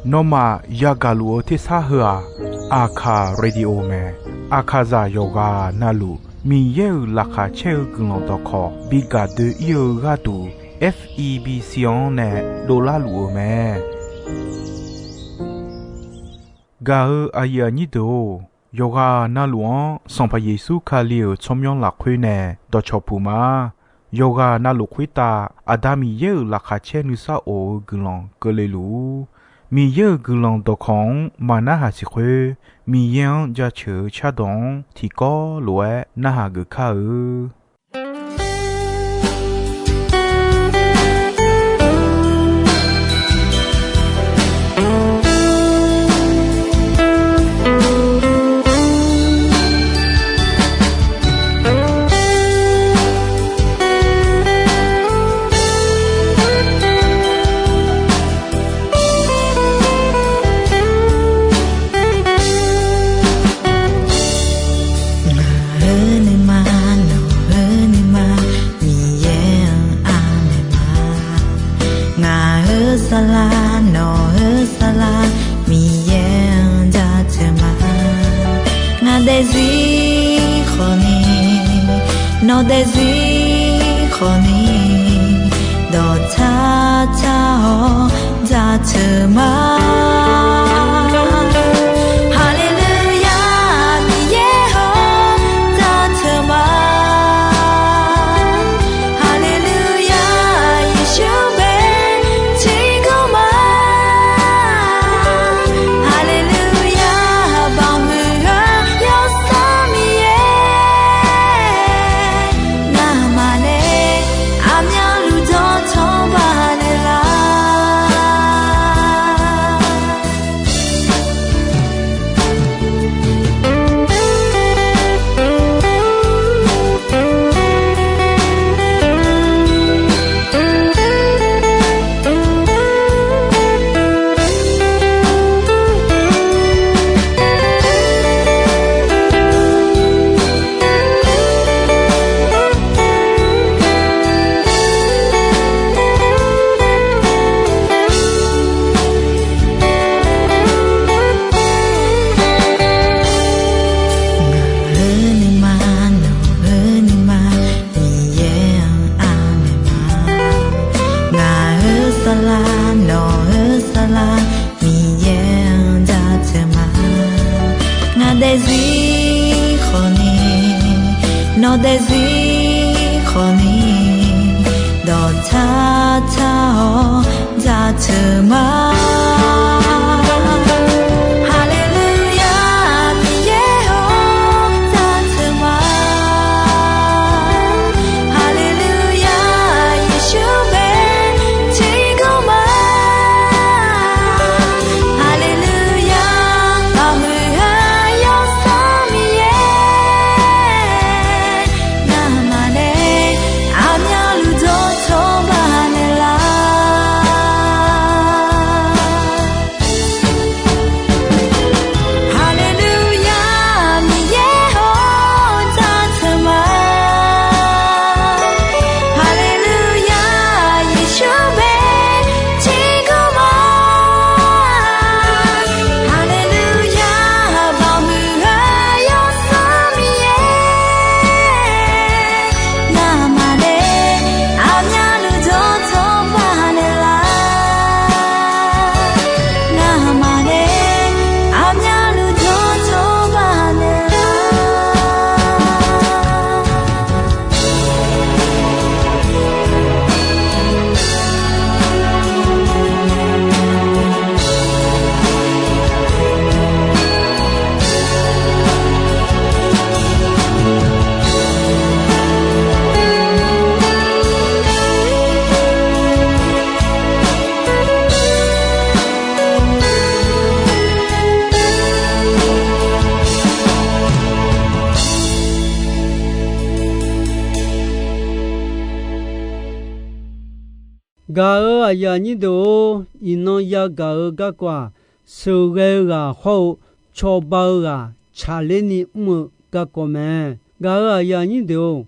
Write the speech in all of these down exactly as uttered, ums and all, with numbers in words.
Nawmaf yagaq luf-eu tersar heu-aq, Aqkaq radio mae. Aqkaqzaq yawqghaq navluf Miqyaer-euq laqkhaq caer-eu guiqlanq dawqkawq bi gaq doe-ir-eu gharduq, F E B C-anr nae dovlar luf-eu mae. Gaq-eu aqyuif aqnyir deuq-or, yawqghaq navluf-anr Sanqpaq Yeqsur Kali-euq tsawrmyanr lafkhoer nae dawqcawq puq ma. Yawqghaq navluf khoertav Aqda Miqyaer-euq laqkhaq caer nuisar of-eu guiqlanq keuvle luf-ur. Miqyaer-euq guiqlanq dawqkawq-anr maqnarhaq siq khoer, Miqyaer-anr jaceuq-eu cardawq-anr tiqkawv lof-aer narhaq geuf kar-eu. Ngaq-euq nuima, nawq-euq nuima, Miqyaer-anr aqmaeq ma. Ngaq-euq saflar, nawq-euq saflar, Miqyaer-anr jaceuq ma. Ngaq daefzir khawfni, nawq daefzir khawfni, dawqtsar tsar-awr jaceuq ma. Haleluya, Miqyaer-or, jaceuq ma. Haleluya, Yeqsur bae tiqkawv ma. Haleluya, baoq muiq-eu Yawsanr Miqyaer, ngamaf nae aqmyanluf dawqtawq baqnaeq lar. Ngaq-euq nuima, nawq-euq nuima, Miqyaer-anr aqmaeq ma. Ngaq-euq saflar, nawq-euq saflar, Miqyaer-anr jaceuq ma. Ngaq daefzir khawfni, nawq daefzir khawfni, dawqtsar tsar-awr jaceuq ma. Haleluya, Miqyaer-or, jaceuq ma. Haleluya, Yeqsur bae tiqkawv ma. Haleluya, baomuiq-eu Yawsanr Miqyaer, ngamaf nae aqmyanluf dawqtawq baqnaeq lar. Haleluya, Miqyaer-or, jaceuq ma. Haleluya, Yeqsur bae tiqkawv ma. Haleluya, baomuiq-eu Yawsanr Miqyaer, ngamaf nae aqmyanluf dawqtawq baqnaeq lar. Ngamaf nae aqmyanluf dawqtawq baqnaeq lar. Gaq-euq aqyuif aqnyir deuq-or, iqnan yagaq-eu garkawv-aq, sheuqghae-eu ghaq hawr-eu cawba-eu ghaq tsaqler ni mr-eu garkawv mae. Gaq-euq aqyuif aqnyir deuq-or,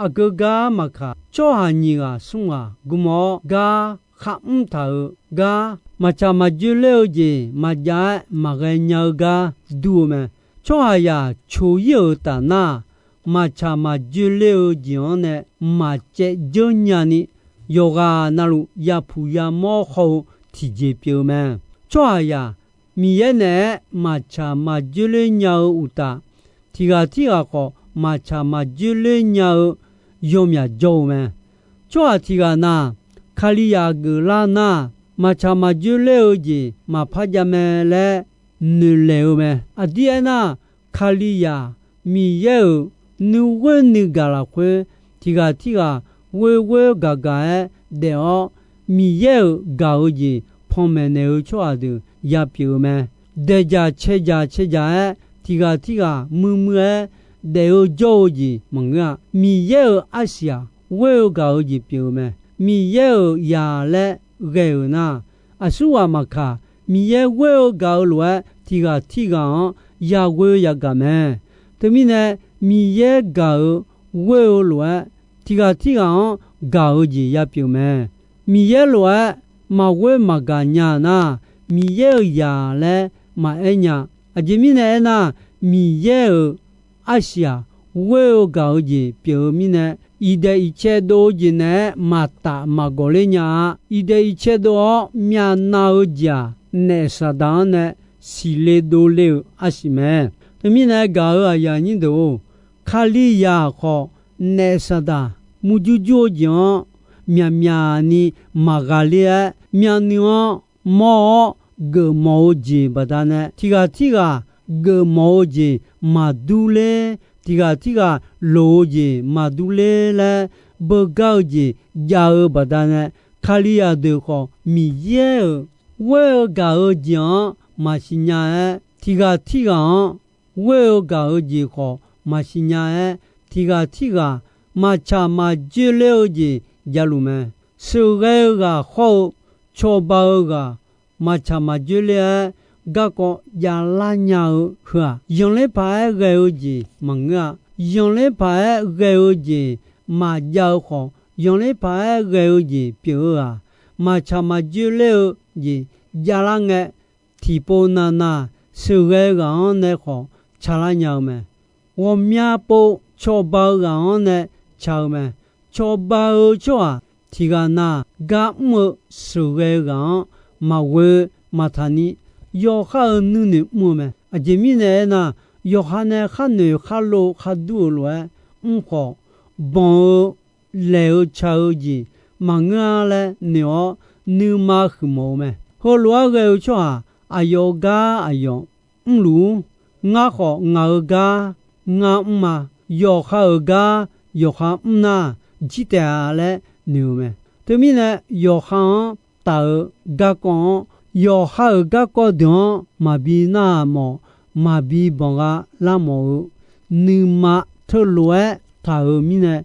aqgeu gar maqkaq, tsawrhaq nyiq ghaq smr ghaq gmr-awr gar kharmr taq-euq gar, maqtsaq maqjoer ler-eu jeq maqjav-aer maqghae nya-eu gar dur-eu mae. Tsawrhaqzaq coq-ir-euq taf nar, maqtsaq maqjoer ler-eu jeq-anr nae maqcaev dzeur nyani, yawqghaq navluf yapuq yamawr haw-eu tiqjeq pyeuf-eu mae. Tsawrhaqzaq Miqyaer naeq-aer maqtsaq maqjoer ler nya-eu uqtaf, tiq ghaq tirghaq khawf maqtsaq maqjoer ler nya-eu yawmyaq jawr-eu mae. Tsawrhaq tiq ghaq na, Kalizaq geuflar nar, maqtsaq maqjoer ler-eu jeq maqpar jav mae laer noeqlaeq-eu mae. Aqdir aernar, Kalizaq Miqyaer-euq nuighoer nuigaq lafkhoer, tiq ghaq tirghaq ghoer ghoer gaq gaq-aer daef-awr, Miqyaer-euq gaq-eu jeq panmaeq naeq-eu tsawrhaq deuq yapyeuf-eu mae. Daeqdzaq caevdzaq caevdzaq-aer, tiq ghaq tirghaq muiqmuiq-aer daef-eu jawr-eu jeq maqngeur-a. Miqyaer-euq arsiq-aq, ghoer-eu gaq-eu jeq pyeuf-eu mae. Miqyaer-euq yaq laer ghae-euq nar, aqsurghaq maqkaq, Miqyaer ghoer-eu gaq-eu lof-aer, tiq ghaq tirghaq-anr yaghoer yagaq mae. Teumirnae, Miqyaer gaq-euq ghoer-eu lof-aer, tiq ghaq tirghaq-anr gaq-eu jeq yapyeuf mae. Miqyaer lof-aer maqghoer maqgaq nya nar, Miqyaer-euq yaq laer maqaer nya. Aqjeq mirnae aernar, Miqyaer-euq arsiq-aq, ghoer-eu gaq-eu jeq pyeuf-eu mirnae, iqdaeq iqcae dov-eu jeq naeq-aer maqtaf maqgawq ler nya-a. Iqdaeq iqcae dov-awr myavnav-eu jeq-aq, naef Saqdaq-anr nae siqle dovle-euq arsiq mae. Teumirnae gaq-euq aqyuif aqnyir deuq-or, Kalizaq khawf, naef Saqdaq murjur jur-eu jeq-anr myaqmyaq ni maqghaqler-aer, myavnuiv-anr mawr-awr geufmawf-eu jeq baqdanae, tiq ghaq tirghaq geufmawf-eu jeq maqdur ler, tiq ghaq tirghaq loq-eu jeq maqdur ler laer beugar-eu jeq jav-eu baqdanae, Kalizaq deuq khawf Miqyaer-euq ghoer-eu gaq-eu jeq-anr maqsiq nya-aer, tiq ghaq tirghaq-anr ghoer-eu gaq-eu jeq khawf maqsiq nya-aer, tiq ghaq tirghaq maqtsaq maqjoer ler-eu jeq javluf mae. Sheuqghae-eu ghaq hawr-eu cawba-eu ghaq maqtsaq maqjoer ler-aer garkawv javlar nya-eu heu-aq, zanqler paq-aer ghae-eu jeq maqngeur-a. Zanqler paq-aer ghae-eu jeq maqjav-eu khawf, zanqler paq-aer ghae-eu jeq pyeuf-eu-aq, maqtsaq maqjoer ler-eu jeq javlar ngae, tiqpov navnav sheuqghae ghaq-anr nae khawf tsaqlar nya-eu mae. Ghawqmya pov cawba-eu ghaq-anr nae tsaq-eu mae. Cawba-eu tsawrhaq tiq ghaq na, gar mr-eu sheuqghae ghaq-anr maqghoe maqtaq ni, yawqha-euq nuinoeq mr-eu mae. Aqjeq mirnae aernar, yawqha nae khar noeq khar lov khar dur-eu lof-aer mr khawf, banq-eu laeq-eu ca-eu jeq maqngeur-a laer noeq-awr, nuima huiqmawf-eu mae. Heulof-aer ghae-eu tsawrhaq, aqyawf gar aqyawf mrluf-ur. Ngar khawf ngaq-euq gar ngar mr ma. Yawqha-euq gar yawqha mr nar, jir taef-a laer noeq-eu mae. Teumirnae, yawqha-anr taf-eu garkawv-anr, yawqha-euq garkawv deuq-anr maqbi nar-aq mawf, maqbi banq gha lar mawf-eu nuima teulof-aer taq-euq mirnae,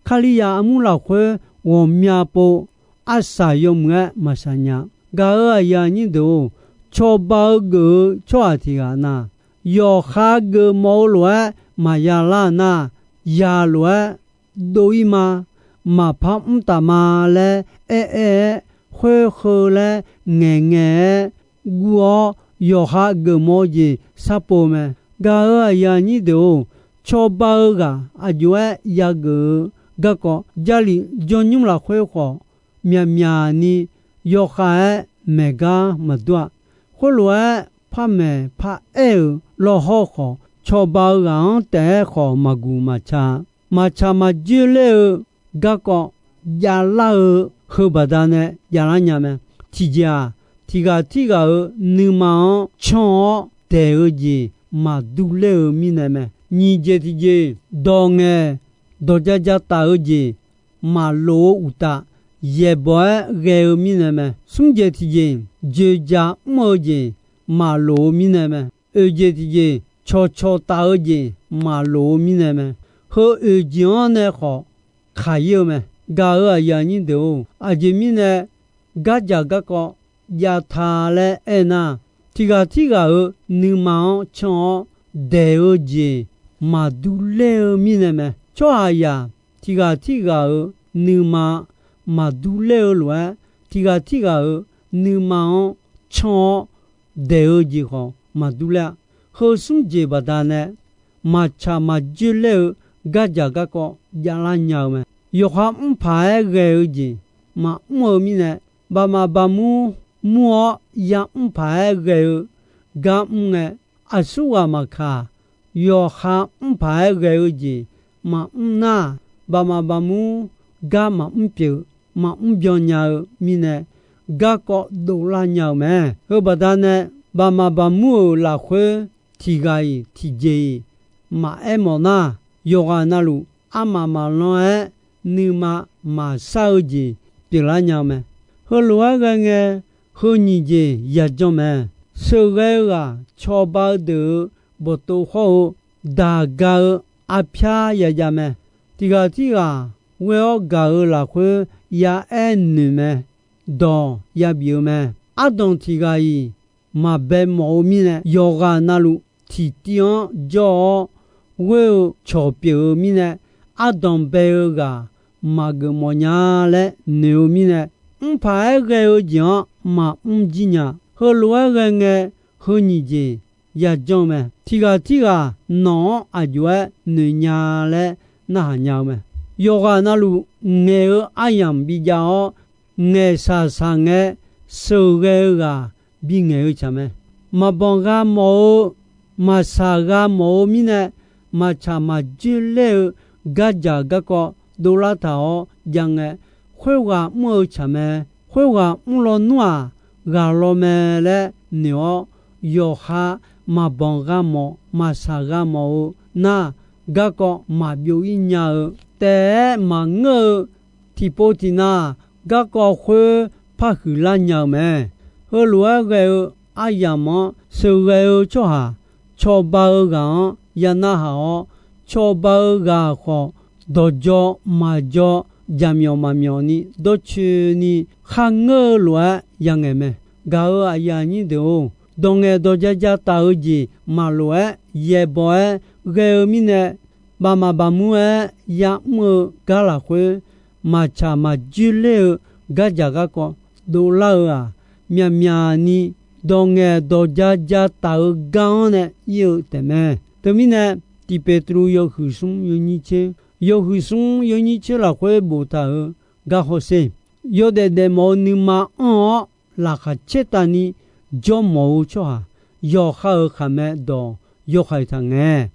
Kalizaq armur lafkhoer ghawqmya pov arsaq yawmuiq-aer maqsaq nya. Gaq-euq aqyuif aqnyir deuq-or, cawba-eu geuf-eu tsawrhaq tiq ghaq na, yawqha geufmawf-eu lof-aer maqya lar nar, yaq lof-aer dov-ir ma, maqpar mr taf ma laer aer-aer-aer, khoer heu laer ngaeqngaeq-aer guv-awr, yawqha geufmawf-eu jeq sharpov mae. Gaq-euq aqyuif aqnyir deuq-or, cawba-eu ghaq aqjox-aer yageuf-eu garkawv, Jarlif jawrnymr lafkhoer khawf, myaqmyaq ni yawkhav-aer maeq gar maqdur-a. Khoerlof-aer par maeq par aer-euq lawhawr khawf, cawba-eu ghaq-anr taef-aer khawf maqguq maqtsa. Maqtsaq maqjoer ler-eu garkawv javlar-eu heu baqdanae javlar nya mae. Tiqjeq-aq, tiq ghaq tirghaq-euq nuima-anr canr-awr daeq-eu jeq maqdur ler-eu mirnae mae. Nyiq jeq tiqjeq, dawq ngaeq dawq ja ja taf-eu jeq maqlof-eu uqtaf, yaeqbawq-aer ghae-eu mirnae mae. Smr jeq tiqjeq, dzoeqdzaq mr-eu jeq maqlof-eu mirnae mae. Oeq jeq tiqjeq, cawqcawq taf-eu jeq maqlof-eu mirnae mae. Heu oeq jeq-anr nae khawf kaq-ir-eu mae. Gaq-euq aqyuif aqnyir deuq-or, aqjeq mirnae gardzaq garkawv jav ta laer aernar, tiq ghaq tirghaq-euq nuima-anr canr-awr daeq-eu jeq maqdur ler-eu mirnae mae. Tsawrhaqzaq tiq ghaq tirghaq-euq nuima maqdur ler-eu lof-aer, tiq ghaq tirghaq-euq nuima-anr canr-awr daeq-eu jeq khawf maqdur ler-a. Heu smr jeq baqdanae maqtsaq maqjoer ler-eu gardzaq garkawv javlar nya-eu mae. Yawqha mr paq-aer ghae-eu jeq maqmr-eu mirnae, baqmaf baqmur mur-awr yamr paq-aer ghae-eu gar mr ngae, aqsurghaq maqkaq, yawqha mr paq-aer ghae-eu jeq maqmr nar, baqmaf baqmur gar maqmr pyeuf, maqmr byan nya-eu mirnae, garkawv dovlar nya-eu mae. Heu baqdanae, baqmaf baqmur-euq lafkhoer tiq ghaq-iq tiqjeq-iq maqaer mawf nar, yawqghaq navluf armaf maqlan-aer nuima maqsar-eu jeq pyeuflar nya-eu mae. Heulof-aer ghae ngae, heu nyiq jeq yajanr mae. Sheuqghae-eu ghaq cawba-eu deuq-euq bawqtov hawr-eu daq ga-eu arpyar yajav mae. Tiq ghaq tirghaq ghoe-awr gaq-eu lafkhoer yaaer noeq mae. Dawq yabif-eu mae. Ardanq tiq ghaq-iq maqbae mawf-eu mirnae, yawqghaq navluf tiqtiv-anr jawr-awr ghoer-eu cawq pyeuf-eu mirnae, ardanq bae-eu ghaq maqgeuf mawf nya laer noeq-eu mirnae, mr paq-aer ghae-eu jeq-anr maqmr jir nya. Heulof-aer ghae ngae, heu nyiq jeq yajanr-eu mae. Tiq ghaq tirghaq nawq-anr aqjox-aer noeq nya laer narhaq nya-eu mae. Yawqghaq navluf ngaeq-eu aryamq bijav-awr, ngaeqshaq shaq ngae sheuqghae-eu ghaq bingaeq-eu tsaq mae. Maqbanq gha mawf-eu, maqshaq gha mawf-eu mirnae, maqtsaq maqjoer ler-eu gardzaq garkawv dovlar taq-awr jav ngae, khoerghaq mr-eu tsaq mae. Khoerghaq mr lawnmr-aq, ghaq law mae laer noeq-awr, yawqha maqbanq gha mawf maqshaq gha mawf-eu nar, garkawv maqbyov ir nya-eu taef-aer maqngeur-eu tiqpov tiqnav garkawv khoer parhuiq lar nya-eu mae. Heulof-aer ghae-eu aryamq-anr sheuqghae-eu tsawrhaq, cawba-eu ghaq-anr ya narhaq-awr, cawba-eu ghaq khawf dawqdzaw maqdzaw, jaqmyawf maqmyawf ni dawrcoeni kharngeur-eu lof-aer yangaeq mae. Gaq-euq aqyuif aqnyir deuq-or, dawq ngaeq dawq ja ja taf-eu jeq maqlof-aer yaeqbawq-aer ghae-eu mirnae, baqmaf baqmur-aer yamr-eu gar lafkhoer maqtsaq maqjoer ler-eu gardzaq garkawv dovlar-eu-aq, myaqmyaq ni dawq ngaeq dawq ja ja taf-eu gar-anr nae ir-eu taefmae. Teumirnae, Tiq Peqtruv yawhuiq smr yawnyir tser, yawhuiq smr yawnyir tser lafkhoer boftaq-euq gar hawsher. Yawdaef daefmawf-eu nuima anr-awr, laqkhaq caertavni jawrmawf-eu tsawrhaq, yawqha-euq khaqmae dawq yawhaiq taqngae.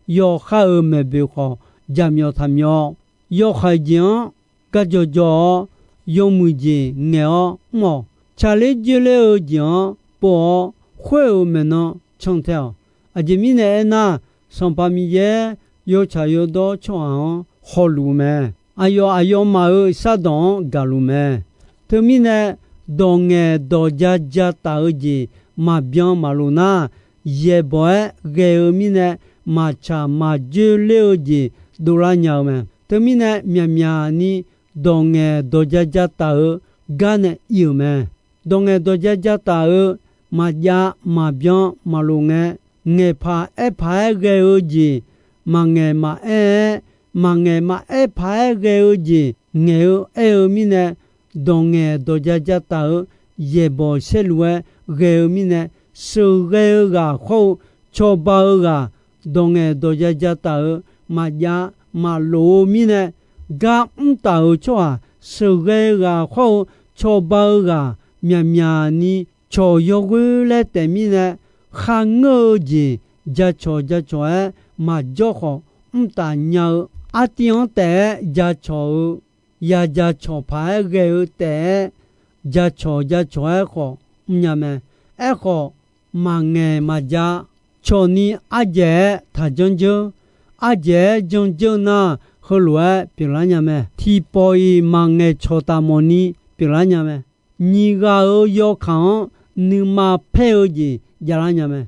Yawqha-euq maeqboeq khawf jaqmyawf taqmyawf. Yawhaiq jeq-anr gar dzaw dzaw-awr, yawmuiq jeq ngaeq-awr mr-awq. Tsaqler dzoerler-eu jeq-anr pov-awr, khoer-euq maeqnan cantae-awq. Aqjeq mirnae aernar, Sanqpaq Miqyaer yawtsaq yawdawr tsawrhaq-anr hawluf-eu mae. Aqyawf aqyawfmaf-euq shardawq-anr gaqluf mae. Teumirnae, dawq ngaeq dawq ja ja taf-eu jeq maqbyan maqlof nar, yaeqbawq-aer ghae-eu mirnae, maqtsaq maqjoer ler-eu jeq dovlar nya-eu mae. Teumirnae, myaqmyaq ni dawq ngaeq dawq ja ja taf-eu gar nae ir-euq mae. Dawq ngaeq dawq ja ja taf-eu maqjav maqbyan maqlof ngae, ngaeqpaq aerpaq-aer ghae-eu jeq maqngaeq maqaer-aer, maqngaeq maqaer paq-aer ghae-eu jeq ngaeq-eu aer-eu mirnae, dawq ngaeq dawq ja ja taf-eu yaeqbawq saerlu-aer ghae-eu mirnae, sheuqghae-eu ghaq khawr-eu cawba-eu ghaq, dawq ngaeq dawq ja ja taf-eu maqjav maqlof-eu mirnae, gar mr taf-euq tsawrhaq sheuqghae-eu ghaq khawr-eu cawba-eu ghaq myaqmyaq ni cawq yawghoer laer taef mirnae, kharngeur-eu jeq jacawq jacawq-aer maqjawr khawf mr taf nya-eu, artiv-anr taef-aer jacawq-eu, ya jacawq paq-aer ghae-eu taef-aer jacawq jacawq-aer khawf mrnya mae. Aerkhawf, maqngaeq maqja cawq ni ardzaeq-aer taq janr dzeur. Ardzaeq-aer janr dzeur nar, heulof-aer pyeuflar nya mae. Tiqpawf-iq maqngaeq cawq taf mawf ni pyeuflar nya mae. Nyiq ghaq-euq yawkaq-anr nuima paer-eu jeq javlar nya mae.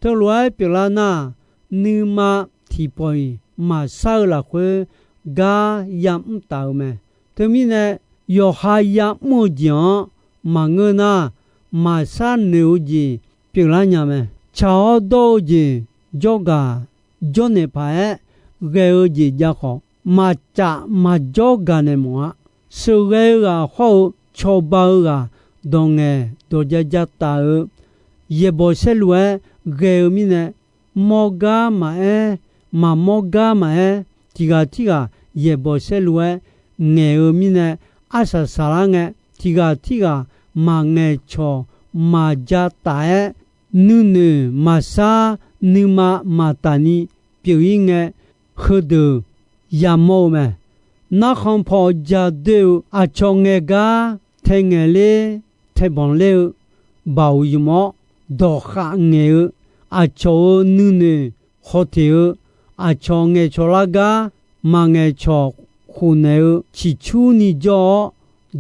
Teulof-aer pyeuflar nar, nuima tiqpawf-iq maqshar-eu lafkhoer gar yamr taf-eu mae. Teumirnae, yawqha yamr-eu jeq-anr maqngeur nar, maqshar noeq-eu jeq pyeuflar nya mae. Tsaq-awr dawr-eu jeq jawrgaq jawrnaeq paq-aer ghae-eu jeq jav khawf, maqcaf maqjawr gaqnaeq mawf-a. Sheuqghae-eu ghaq hawr-eu cawba-eu ghaq, dawq ngaeq dawq ja ja taf-eu, yaeqbawq saerlu-aer ghae-eu mirnae, mawr gar maqaer, maqmawr gar maqaer, tiq ghaq tirghaq yaeqbawq saerlu-aer ngaeq-eu mirnae, arsaq saqlar ngae, tiq ghaq tirghaq maqngaeq cawq maqja taf-aer, nuinoeq maqsar nuima maqtaf ni pyeuf-ir ngae, heudeuq yamawr-eu mae. Narkhan paw ja doer-eu aqcawq ngaeq gar tae ngaeq ler, tae banq ler-eu, baoq ymq-awr dawq khav ngaeq-eu, aqcawq-euq nuinoeq khawf teq-eu, aqcawq ngaeqcawq lar gar maqngaeq cawq khofnaeq-eu, ciqcurni jawr-awr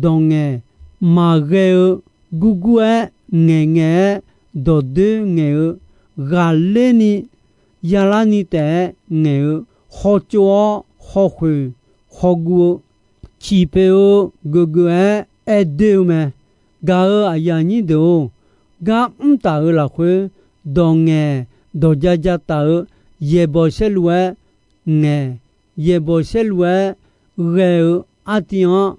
dawq ngaeq maqghae-eu, gurgur-aer ngaeqngaeq-aer dawqdoer ngaeq-eu, ghaqler ni yalar ni taef-aer ngaeq-eu, khawtsov-awr khawkhoeq khawguv-eu, ciq poeq-eu geufgeuf-aer aer doer-eu mae. Gaq-euq aqyuif aqnyir deuq-or, gar mr taf-euq lafkhoer, dawq ngaeq dawq ja ja taf-eu, yaeqbawq saerlu-aer ngaeq, yaeqbawq saerlu-aer ghae-eu artiv-anr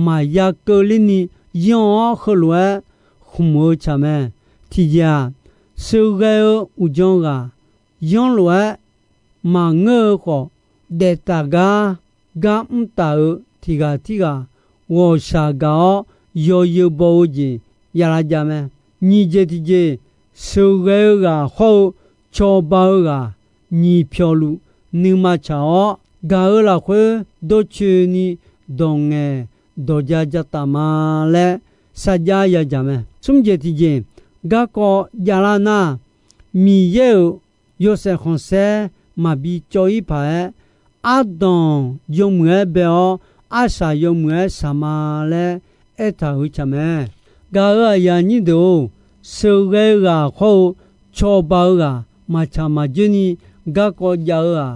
maqya keuvler ni yanr-awr heulof-aer khmq-eu tsaq mae. Tiqjeq-aq, sheuqghae-eu uqdzan ghaq yanr lof-aer maqngeur-eu khawf, daef taf gar, gar mr taf-eu tiq ghaq tirghaq ghawqshaq gaq-awr yawzeu baw-eu jeq yalav jav mae. Nyiq jeq tiqjeq, sheuqghae-eu ghaq hawr-eu cawba-eu ghaq nyiq pyawqluf nuima tsaq-awr, gaq-euq lafkhoer dawrcoeni dawq ngaeq dawq ja ja taf ma laer sarjax yadzaq mae. Smr jeq tiqjeq, garkawv javlar nar, Miqyaer-euq yawshaef khanqsaer maqbi cawv-ir paq-aer, ardanq yawmuiq-aer bae-awr, arsaq yawmuiq-aer shaq ma laer aertaq-euq tsaq mae. Gaq-euq aqyuif aqnyir deuq-or, sheuqghae-eu ghaq hawr-eu cawba-eu ghaq maqtsaq maqdzoer ni garkawv jav-eu-aq,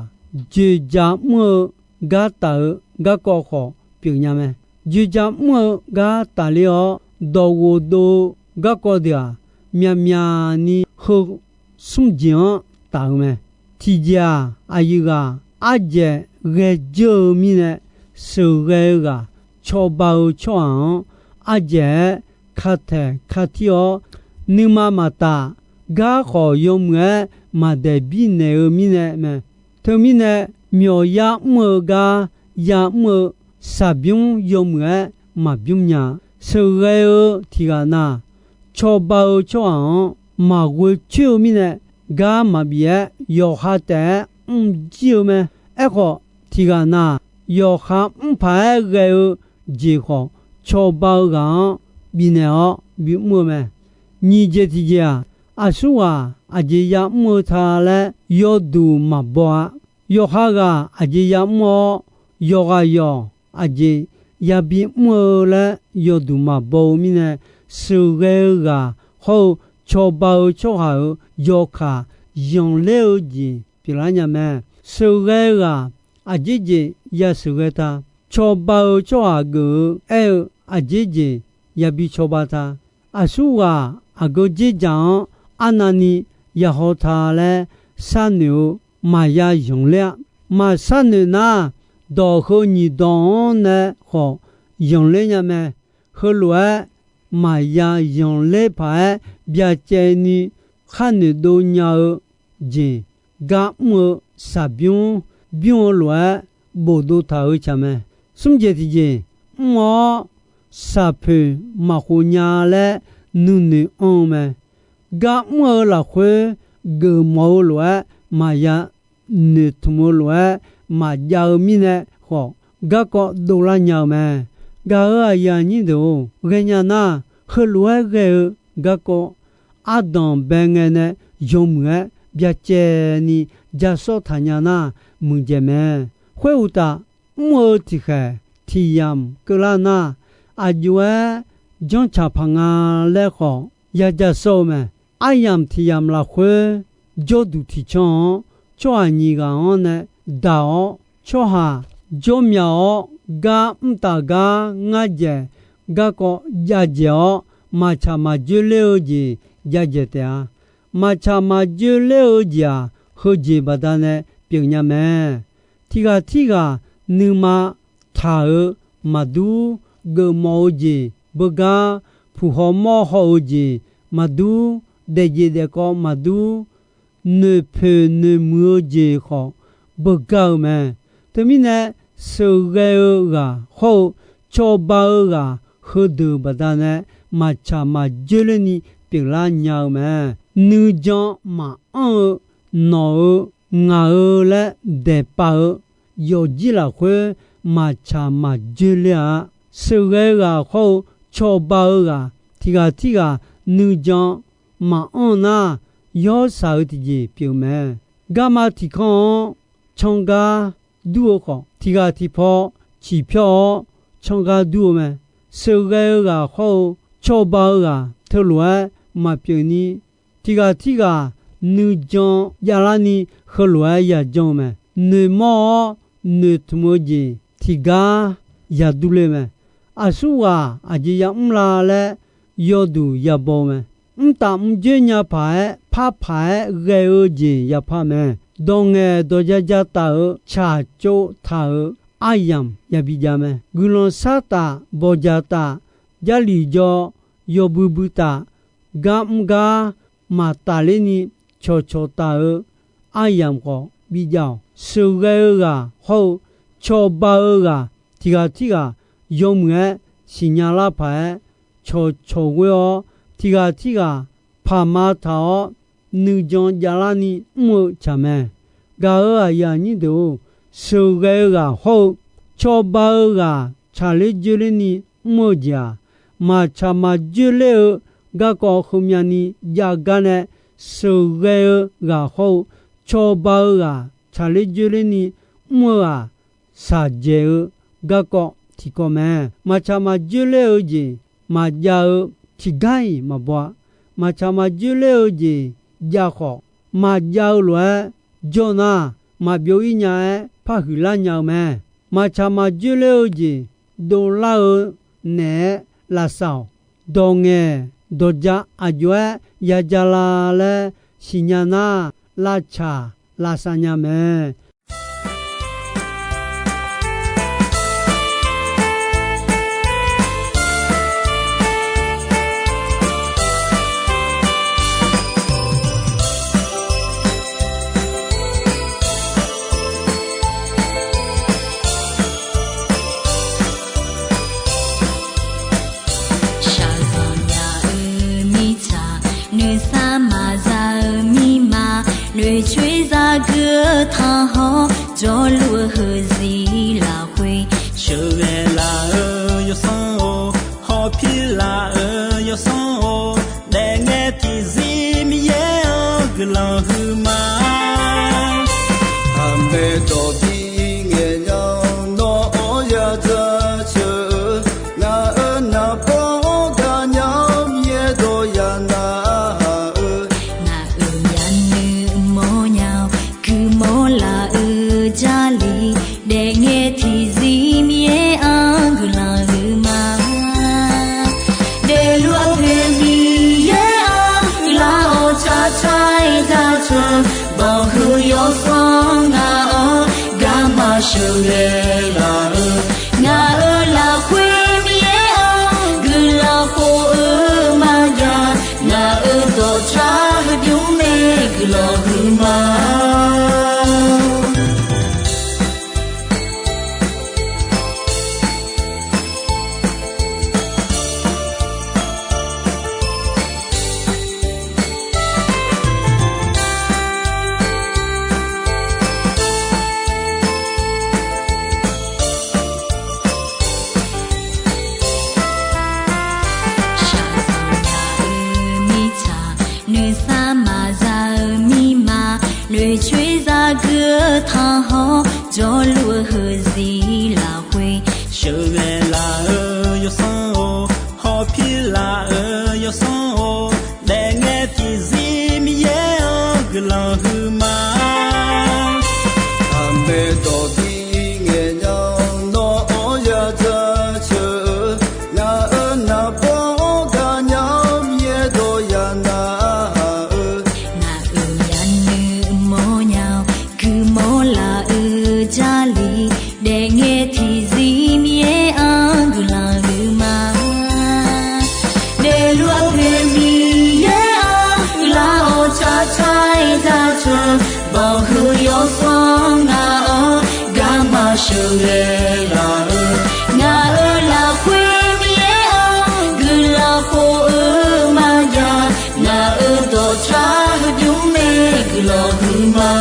dzoeqja mr-eu gar taf-eu garkawv khawf pyeufnya mae. Dzoeqja mr-eu gar tafler-awr, dawqghof dov-eu garkawv deuq-aq, myaqmyaq ni heu smr jeq-anr taf-eu mae. Tiqjeq-aq, aqyuif ghaq ardzaeq ghae dzeur-eu mirnae, sheuqghae-eu ghaq cawba-eu tsawrhaq-anr ardzaeq-aer kataeq katir-awr, nuima maqtaf, gar khawf yawmuiq-aer maqdaeq birnaeq-eu mirnae mae. Teumirnae, myawq yar mr-eu gar yamr-eu shaqbymr yawmuiq-aer maqbymr nya. Sheuqghae-eu tiq ghaq na, cawba-eu tsawrhaq-anr maqghoe coer-eu mirnae, gar maqbif-aer yawqha taef-aer mrjir-eu mae. Aerkhawf, tiq ghaq na, yawqha mr paq-aer ghae-eu jeq khawf, cawba-eu ghaq-anr bifnaeq-awr bimr-eu mae. Nyiq jeq tiqjeq-aq, aqsurghaq aqjeq yamr-eu ta laer yawduq maqbaw-a. Yawqha ghaq aqjeq yamr-awr, yawqghaq yawq aqjeq yabi mr-eu laer yawduq maqbaw-eu mirnae, sheuqghae-eu ghaq hawr-eu cawba-eu tsawrhaq-euq yawkaq yanqler-eu jeq pyeuflar nya mae. Sheuqghae-eu ghaq aqjeq jeq yasheuqghae ta. Cawba-eu tsawrhaq geuf-eu aer-eu aqjeq jeq yabi cawba ta. Aqsurghaq aqgeu dzerdzaq-anr arnavni yahaw ta laer sharnoeq-eu maqya yanqler-a. Maqsharnoeq nar, dawq heu nyiq dawq-anr nae khawf yanqler nya mae. Heulof-aer maqya yanqler paq-aer byacaevni kharnoeq dov nya-eu jeq, gar mr-eu shaqbymr bymr-eu lof-aer bofdov taq-eu tsaq mae. Smr jeq tiqjeq, mr-awr shaqpoeq maqkhof nya laer nuinoeq anr-eu mae. Gar mr-eu lafkhoer geufmawf-eu lof-aer maqya noeqtmq-eu lof-aer maqjav-eu mirnae khawf, garkawv dovlar nya-eu mae. Gaq-euq aqyuif aqnyir deuq-or, ghaenya nar, heulof-aer ghae-eu garkawv ardanq bae ngae nae yawmuiq-aer byacaevni ja sawr taq nya nar, muiqdzaeq mae. Khoeruqtaf, mr-eu tiqkhaeq tiq yamq keuvlar nar, aqjox-aer janrcaq paq nga laer khawf ya ja sawr-eu mae. Aryamq tiq yamq lafkhoer jawrduq tiq canr-anr tsawrhaq nyiq ghaq-anr nae daq-awr, tsawrhaq jawr myaq-awr gar mr taf gar ngar dzaeq garkawv jav dzaeq-awr, maqtsaq maqdzoer ler-eu jeq jav dzaeq taef-a. Maqtsaq maqdzoer ler-eu jeq-aq, heujeq baqdanae pyeufnya mae. Tiq ghaq tirghaq nuima taq-euq maqdur geufmawf-eu jeq beugar puq haw mawr haw-eu jeq maqdur, daefjeq daefkawv maqdur, noeqpoeq noeqmuiq-eu jeq khawf beugar-eu mae. Teumirnae, sheuqghae-eu ghaq hawr-eu cawba-eu ghaq heudeuq baqdanae maqtsaq maqjoer lerni pyeuflar nya-eu mae. Nuijan maqanr-eu, nawq-eu, ngaq-eu laer daeqpav-eu yawfjir lafkhoer maqtsaq maqjoer ler-a. Sheuqghae-eu ghaq hawr-eu cawba-eu ghaq tiq ghaq tirghaq nuijan maqanr nar, yawrsaq-eu tiqjeq pyeuf mae. Garma tiq kanr-anr cangar dur-eu khawf, tiq ghaq tiq paw ciqpyawr-awr cangar dur-eu mae. Sheuqghae-eu ghaq hawr-eu cawba-eu ghaq teulof-aer maqpyeuf ni, tiq ghaq tirghaq nuijan javlarni heulof-aer yajan-eu mae. Noeqmawr-awr noeqtmq-eu jeq tiqgar yadur ler-eu mae. Aqsurghaq aqjeq yamr la laer yawduq yabaw-eu mae. Mrtaf mrjoer nya paq-aer par paq-aer ghae-eu jeq yapar mae. Dawq ngaeq dawq ja ja taf-euq tsaqtsov taq-euq aryamq yabi jav mae. Guiqlanq shartaf bawqjaq taf, jarlif jaw yawbui bui taf, gar mr gar maqtaf lerni cawqcawq taf-euq aryamq khawf bijav-awq. Sheuqghae-eu ghaq hawr-eu cawba-eu ghaq tiq ghaq tirghaq yawmuiq-aer siqnya lar paq-aer cawqcawq ghoer-awr, tiq ghaq tirghaq paqma taq-awr nuijan javlarni mr-eu tsaq mae. Gaq-euq aqyuif aqnyir deuq-or, sheuqghae-eu ghaq hawr-eu cawba-eu ghaq tsaqler joerlerni mr-eu jeq-aq, maqtsaq maqjoer ler-eu garkawv heumyavni jav gar nae, sheuqghae-eu ghaq hawr-eu cawba-eu ghaq tsaqler joerlerni mr-eu-aq, shaqjaeq-eu garkawv tiqkawv mae. Maqtsaq maqjoer ler-eu jeq maqjav-eu tiqgar-iq maqbaw-a. Maqtsaq maqjoer ler-eu jeq jav khawf, maqjav-eu lof-aer jawr nar, maqbyov-ir nya-aer parhuiq lar nya-eu mae. Maqtsaq maqjoer ler-eu jeq dovlar-eu naeq-aer lavsav-awq. Dawq ngaeq dawq ja aqjox-aer yaja la laer siqnya nar, lavtsaq lavsav nya mae. Shaqzanq nya-eu mirtsaq, nuisar maqza-eu mirma, noeqcoer zagui-eu tanqhawr, jawrluf-eu heuzir lafkhoer, sheuqghae laf-eu yawsanr-or, hawpir laf-eu yawsanr-or, daefngae tiqzir Miqyaer-anr guiqlanq huiqma. Aqmaeq dawq bi ngaeq nya-awr nawr-anr ya jaceuq-eu, ngaq-euq naqbawr-anr gaqnya-awr Miqyaer dawq ya narhaq-eu, ngaq-euq yanuiv mawrnya-awr guiqmawr laf-eu Jarlif, daefngae tiqzir Miqyaer-anr guiqlanq huiqma. Daefluf-eu poeq Miqyaer-anr guiqlanq-awr tsaqtsaq-aer jaceuq, banqhuiq yawsanr ngaq-anr garma sheuqghae laf-eu, ngaq-euq lafkhoer Miqyaer-anr guiqlanq khof-eu maqjav, ngaq-euq dawqtsaq heudymr mae guiqlanq huiqma. Shaqzanq nya-eu mirtsaq, nuisar maqza-eu mirma, noeqcoer zagui-eu tanqhawr, jawrluf-eu heuzir lafkhoer, sheuqghae laf-eu yawsanr-or, hawpir laf-eu yawsanr-or, daefngae tiqzir Miqyaer-anr guiqlanq huiqma. Aqmaeq dawq bi ngaeq nya-awr nawr-anr ya jaceuq-eu, ngaq-euq naqbawr-anr gaqnya-awr Miqyaer dawq ya narhaq-eu, ngaq-euq yanuiv mawrnya-awr guiqmawr laf-eu Jarlif, daefngae tiqzir Miqyaer-anr guiqlanq huiqma. Aerluf-aq, Miqyaer-anr guiqlanq-awr tsaqtsaq-aer jaceuq, bawqhuiq yawsanr ngaq-anr garma sheuqghae laf-eu, ngaq-euq lafkhoer Miqyaer-anr guiqlanq khof-eu maqjav, ngaq-euq dawqtsaq heubymr mae guiqlanq huiqma.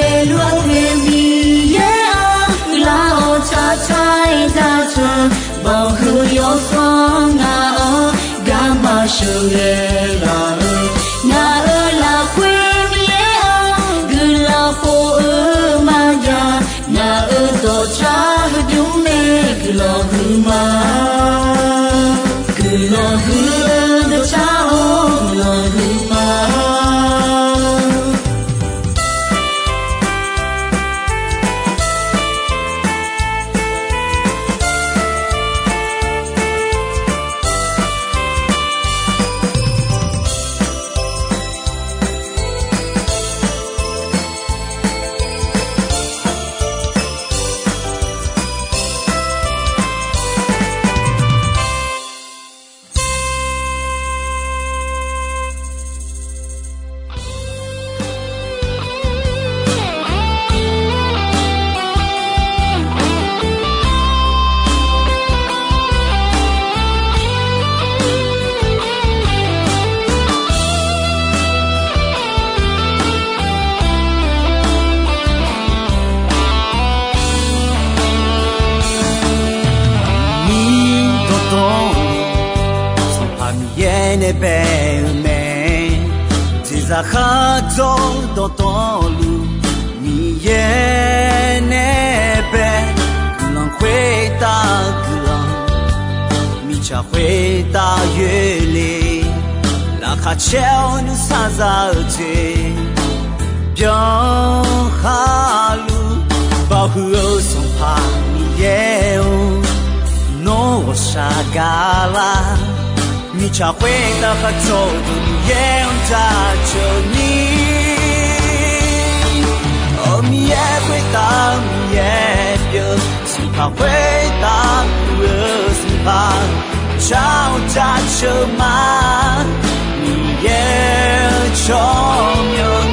Aerluf-aq, Miqyaer-anr guiqlanq-awr tsaqtsaq-aer jaceuq, bawqhuiq yawsanr ngaq-anr garma sheuqghae laf-eu, ngaq-euq lafkhoer Miqyaer-anr guiqlanq khof-eu maqjav, ngaq-euq dawqtsaq heubymr mae guiqlanq huiqma. Guiqlanq huiq-eu dawqtsaq-or, guiqlanq huiqma. Miqyaer dawqtawvluf, Sanqpaq Miqyaer nae bae-eu mae. Jeqzaq khar dzawr dawqtawvluf, Miqyaer nae bae. Guiqlanq khoertav guiqlanq, mirtsaq khoertav yoerle. Laqkhaq caer-awr nuisar za-eu jeq byan khaluf, bawqhuiq-eu Sanqpaq Miqyaer-or, nawr ghawqshaq gaqlar. Mirtsaq khoertav khar dzawr-eu Miqyaer-anr jaceuq ni. Awq, Miqyaer khoertav Miqyaer pyeuf, Sanqpaq khoertav pyeuf-eu Sanqpaq, jar-awr jaceuq ma. Miqyaer-eu tsawrmyanr,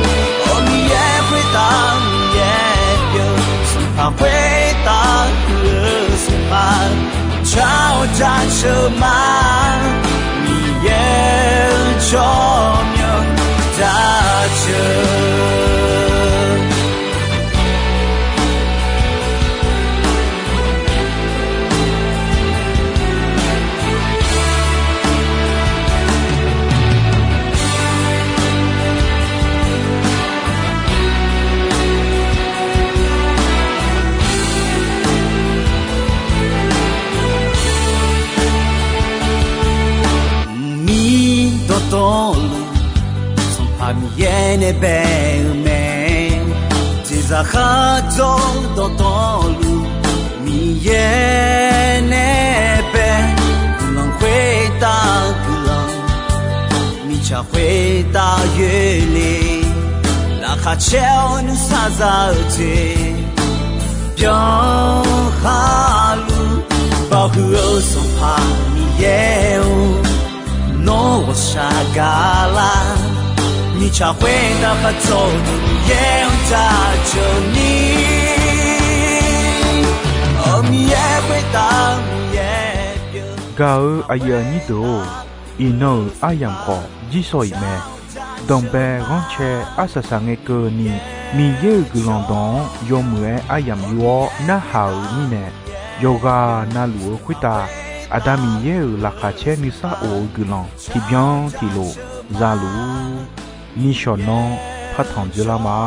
awq, Miqyaer khoertav Miqyaer pyeuf, Sanqpaq khoertav pyeuf-eu Sanqpaq, jar-awr jaceuq ma. Miqyaer-eu tsawrmyanr jaceuq. Mqmir dawqtawvluf, Sanqpaq Miqyaer nae bae-eu mae. Jeqzaq khar dzawr dawqtawvluf, Miqyaer nae bae. Guiqlanq khoertav guiqlanq, mirtsaq khoertav yoerle. Laqkhaq caer-awr nuisar za-eu jeq byan khaluf, bawqhuiq-eu Sanqpaq Miqyaer-or, nawr ghawqshaq gaqlar. Mirtsaq khoertav khar dzawr-eu Miqyaer-anr jaceuq ni. Awq, Miqyaer khoertav Miqyaer pyeuf. Gaq-eu aqyuif aqnyir deuq-or, iqnan-euq aryamq khawf jirsawq iq mae. Danqbae ghanrcae arsaq saq ngae keuvni, Miqyaer-euq guiqlanq dawq-anr yawmuiq-aer aryamq yur-awr narhaq-euq mirnae, yawqghaq navluf-eu khoertav Aqda Miqyaer-euq laqkhaq caer nuisar of-eu guiqlanq tiqbyan tiqlof za luf-ur. Nishawq nanr partanq dzoerlar ma.